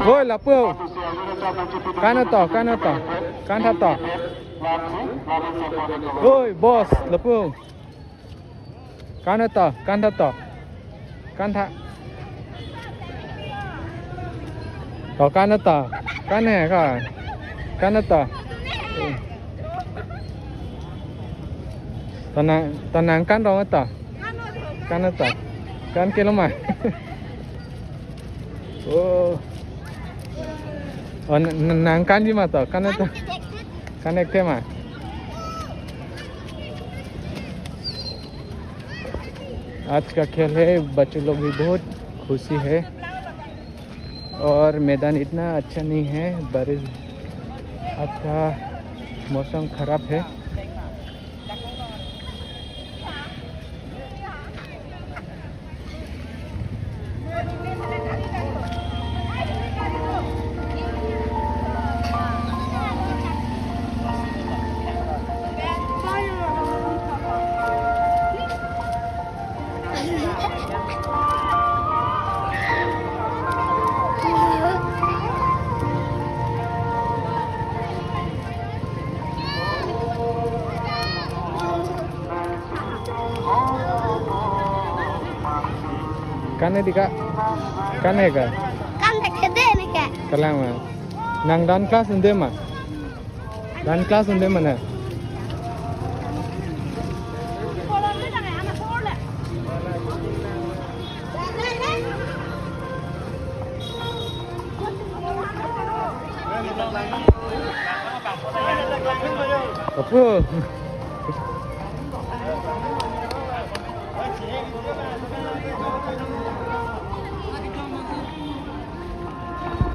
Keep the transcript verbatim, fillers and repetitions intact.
Oi, lapu. Kan to, kan to. Kan tha to. Oi, boss, lapu. Kan to, kan tha to. Kan tha. To kan to. Kan he ka. Kan to. Tanang, tanang kan rong to. Kan to. Kan kilo ma. Oh. Oh, n-, n-, nang kanji ma to, kan to. Kan ek ma. आज का खेल है, बच्चे लोग भी बहुत खुशी है। और मैदान इतना अच्छा नहीं है, बारिश, आज का मौसम खराब है। Kan he di ka? Kan he ka? Kan thekthe ne ke. Kalang ma. Nang dance class un-e ma? Dance class un-e ma na? Apo.